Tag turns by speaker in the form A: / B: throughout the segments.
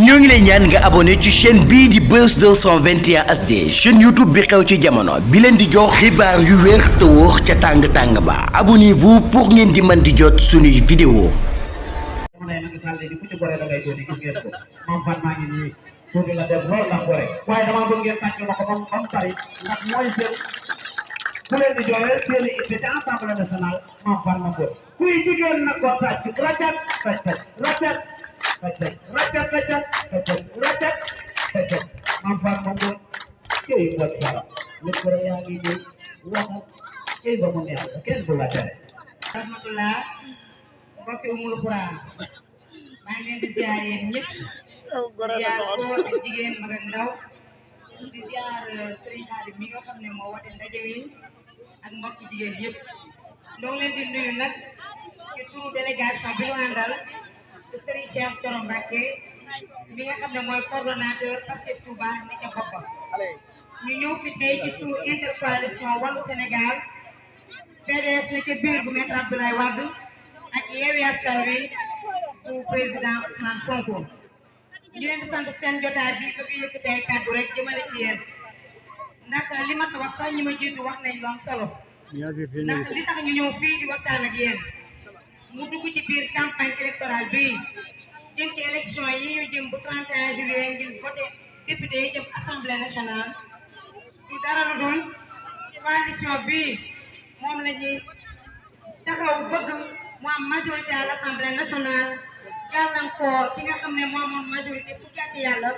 A: ñoo ngi lay ñaan nga abonné ci chaîne bii di Buzz 221 HD chaîne YouTube bi xew ci jamono bi leen di jox xibaar yu wér te wóor ca tàng-tàng ba abonnez-vous pour ngeen di mën di jot suñuy vidéo
B: bu leen di joxe seen i itte ca Assemblée nationale Mame Farma Mbodj kuy jigéen nag ko sàcc racat racat racat racat racat racat racat racat racat Mame Farma Mbodj cey Mbodj Fara lépp rek yaa ngi ñëw waxal cey ba mu neex kenn du la tere.
C: rahmatullah mbokki Umul Qura maa ngi leen di ziar yéen ñëpp ziar góor ak jigéen mag ak ndaw di ziar Serigne Khadim mi nga xam ne moo wate ndaje wi ak mbokki jigéen yëpp ñoo ngi leen di nuyu nag ci turu délégation bi ñu àndal te Serigne Cheikh Thioro Mbacké mi nga xam ne mooy coordonnateur Pastef Touba ni ca boppam ñu ñëw fi tey ci turu intercoalition Wallu Sénégal PDS ne ca biir bu Maître Abdoulaye Wade ak Yewwi Askan Wi bu président Ousmane Sonko ñu leen di sant seen jotaay bi bëgg yëkkati ay kàddu rek jëmale ci yéen ndax li ma wax sax ñi ma jiitu wax nañ lu am solo ndax li tax ñu ñëw fii di waxtaan ak yéen mu dugg ci biir campagne électorale bii jëm ci élection yi ñu jëm bu 31 juillet ngir voté député yi jëm assemblée nationale ci dara lu doon coalition bii moom la ñuy taxaw bëgg mu am majorité à l'assemblée nationale gàllankoor ki nga xam ne moo amoon majorité fu gàtt yàlla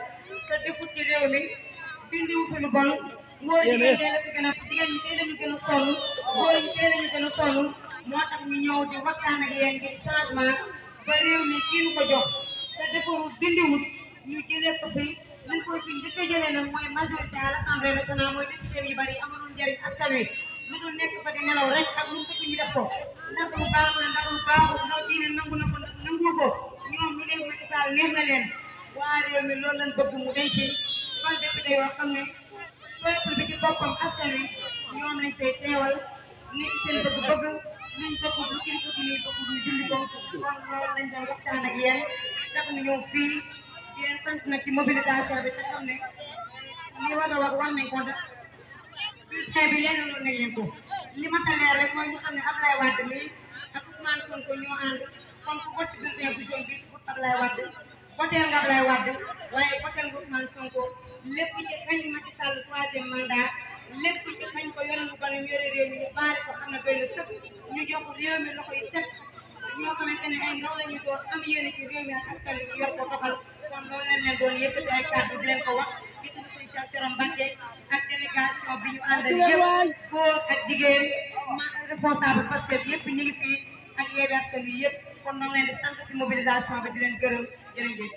C: te defut ci réew mi bindiwu fi lu bon ngóor jigéen tey la fi gën a jigéen ñi tey lañu gën a sonn góor ñi tey lañu gën a sonn moo tax ñu ñëw di waxtaan ak yéen ngir changement ba réew mi kii nu ko jox te defarul dindiwut ñu jëlee ko fi lañ koy fi njëkk a jëlee nag mooy majorité à l'assemblée nationale mooy député yu bari amaloon njëriñ askan wi lu dul nekk fa di nelaw rek ak lu mu fekk ñu def ko ndax lu baax la ndax lu baaxul ndax diine nangu na ko ndax nangu ko ñoom lu neex Macky Sall neex na leen waa réew mi loolu lañ bëgg mu denc fan député yoo xam ne peuple bi ci boppam askan wi ñoom lañ koy teewal ni seen bëgg-bëgg liñ bëgg lu kilifa gi nii bëgg ñu julli ko kon loolu lañ doon waxtaan ak yéen tax ñu ñëw fii di leen sant nag ci mobilisation bi te xam ne li war a wax nañ ko ndax bulletin bi lenn loolu nañ leen ko li ma taleer rek mooy ñu xam ne Ablaye Wade mi ak Ousmane Sonko ñoo ànd kon ku vote bulletin bu jaune bi pour Ablaye Wade voteel nga Ablaye Wade waaye voteel nga Ousmane Sonko lépp ci xañ Macky Sall troisième mandat lépp ci xañ ko yore lu bari yore réew mi ñu baare ko xam ne doy na sëkk ñu jox réew mi loxo yi set ñoo xamante ne ay ndaw la ñu doon am yéene ci réew mi ak askan wi yor ko doxal kon loolu leen leen doon yëkkati ay kàddu di leen ko wax ci suñu sëñ Cheikh Thioro Mbacké ak délégation bi ñu àndal yëpp góor ak jigéen ma responsable Pastef yëpp ñu ngi fii ak Yewwi Askan Wi yëpp kon noonu leen di sant ci mobilisation bi di leen gërëm jërë ngeen